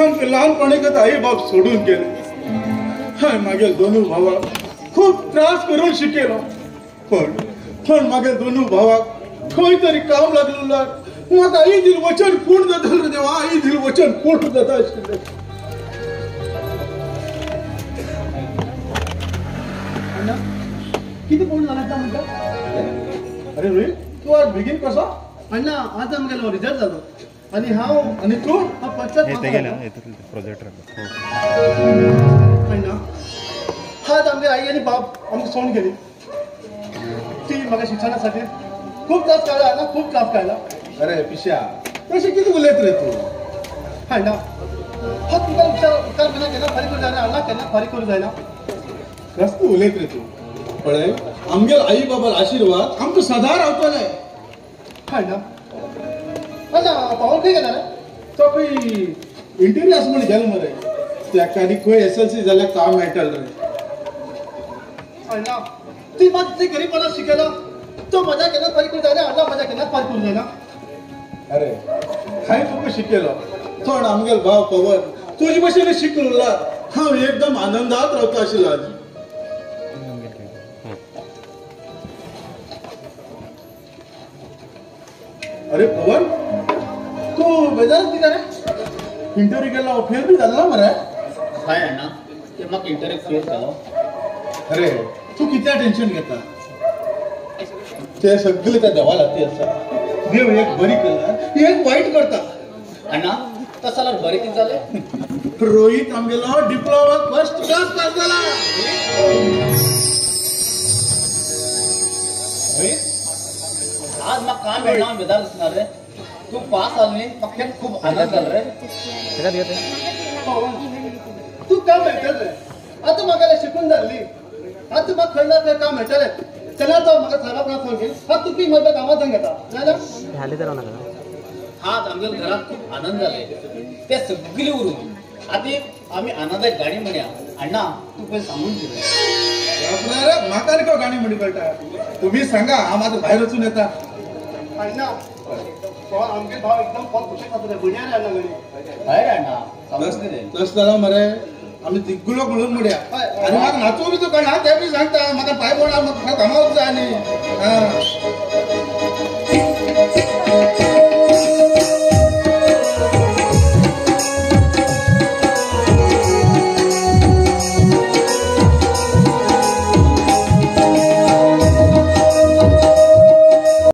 आमकां ल्हानपणीकच आई बाप सोडून गेले. हांवें मागीर दोनूय भावाक खूब त्रास करून शिकयलो. पण पण मागीर दोनूय भावाक खंय तरी काम लागलो म्हाका आई दिल वचन पूर्ण जाता रे देवा, आई दिल वचन पूर्ण जाता आशिल्लें. अण्णा किती पूर्ण जालें आतां म्हणटा? अरे रोहित तूं आज बेगीन कसो? अण्णा आज आमगेलो रिजल्ट जालो आनी हांव आनी तूं हांव फर्स्ट क्लास पास जालो. अण्णा आज आमगे आई आनी बाप आमकां सोडून गेली. ती म्हाका शिक्षणा खूब त्रास काडला अण्णा, खूब त्रास काडला. अरे पिश्या तशें कितें उलयत रे तूं? अण्णा हा तुका उपकार केन्ना केन्ना फारीक करूं जायना अण्णा, केन्ना फारीक करूं जायना. कसलो उलयत रे तूं? पळय आमगेल आई बाबाल आशिर्वाद आमकां सदां रावतले. अण्णा अण्णा पावन खंय गेला रे? तो खंय इंटरव्यू आसा म्हण गेलो मरे. ताका आनी खंय SLC जाल्यार काम मेळटलें रे. अण्णा ती मात ती गरीबपणा शिकयला तो मजा केन्नाच फारीक करूं जायना अण्णा, मजा केन्नाच फारीक करूं जायना. अरे हांवें तुका शिकयलो थोड आमगेल भाव पवन तुजे भशेन शिकलो. हांव एकदम आनंदात रावता आशिल्लो आज. अरे पवन तूं बेजार कितें रे? इंटरव्यू गेलो फेल बी जालो मरे? हय अण्णा ते म्हाका इंटरव्यू फेल जालो. अरे तूं कित्याक टेन्शन घेता? ते सगळे त्या देवा लागती आसा. देव एक बरी करता एक वायट करता. अण्णा तसं जाल्यार बरें कितें जालें? रोहित आमगेलो डिप्लोमा फर्स्ट क्लास पास जाला. रोहित आज म्हाका काम मेळना हांव बेजार दिसना रे. तूं पास जालो न्ही म्हाका खूब आनंद जालो रे. तूं काम मेळटलें रे. आतां म्हाका शिकून जाल्ली आतां म्हाका खंय ना खंय काम मेळटलें. तेन्ना तो म्हाका सारा फोन घेवन हा तूं बी म्हज्या कामाक जावन घेता जाल्यार आज आमच्या घरात खूब आनंद जाले. ते सगळे उरून आतां आमी आनंदाक गाणी म्हणया. अण्णा तूं पयलीं सांगून दिले. रे म्हाका आनी गाणी म्हणी कळटा? तुमी सांगा हांव आतां भायर वचून येता. अण्णा आमगे भाव एकदम खुशेक आसा रे. बढिया रे अण्णा गाणी. हय रे अण्णा तशें जालां मरे आमी तिगुलोक म्हणून म्हणया. आनी म्हाका नाचूं बी तूं कळना तें बी सांगता. म्हाका पांय पडना म्हाका कामाक जाय आनी.